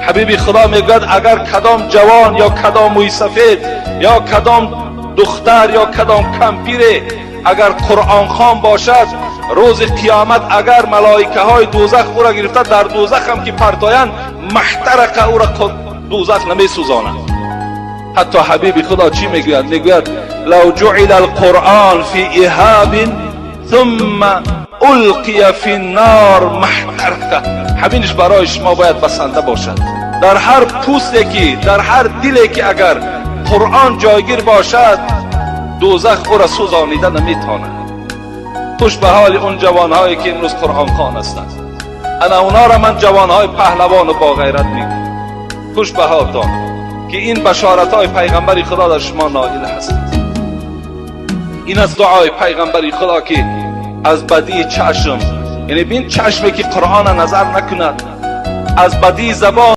Ҳабиби Худо мегӯяд, агар кадом ҷавон ё кадом мӯйсафед ё кадом духтар ё кадом кампире агар Қуръонхон бошад, рӯзи қиёмат агар малоикаҳои дӯзах ӯро гирифта дар дӯзах ҳам ки партоянд, ما احترق, ӯро дӯзах намесӯзонад. Ҳатто ҳабиби Худо чӣ мегӯяд? Мегӯяд: لو جعل القرآن في إهاب ثم ألقي في النار ما احترق. Ҳаминаш барои шумо бояд басанда бошад. Дар ҳар пӯсте ки, дар ҳар диле ки агар Қуръон ҷойгир бошад, дӯзах ӯро сӯзонида наметавонад. Хуш ба ҳоли он ҷавонҳое ки имрӯз қуръонхон ҳастанд. Ана онҳоро ман ҷавонҳои паҳлавону боғайрат мегӯям. Хуш ба ҳолтон ки ин башоратҳои пайғамбари Худо дар шумо ноил ҳастед. Ин аст дуои пайғамбари Худо, ки аз бадии чашм, яъне бин, чашме ки Қуръона назар накунад, аз бадии забон.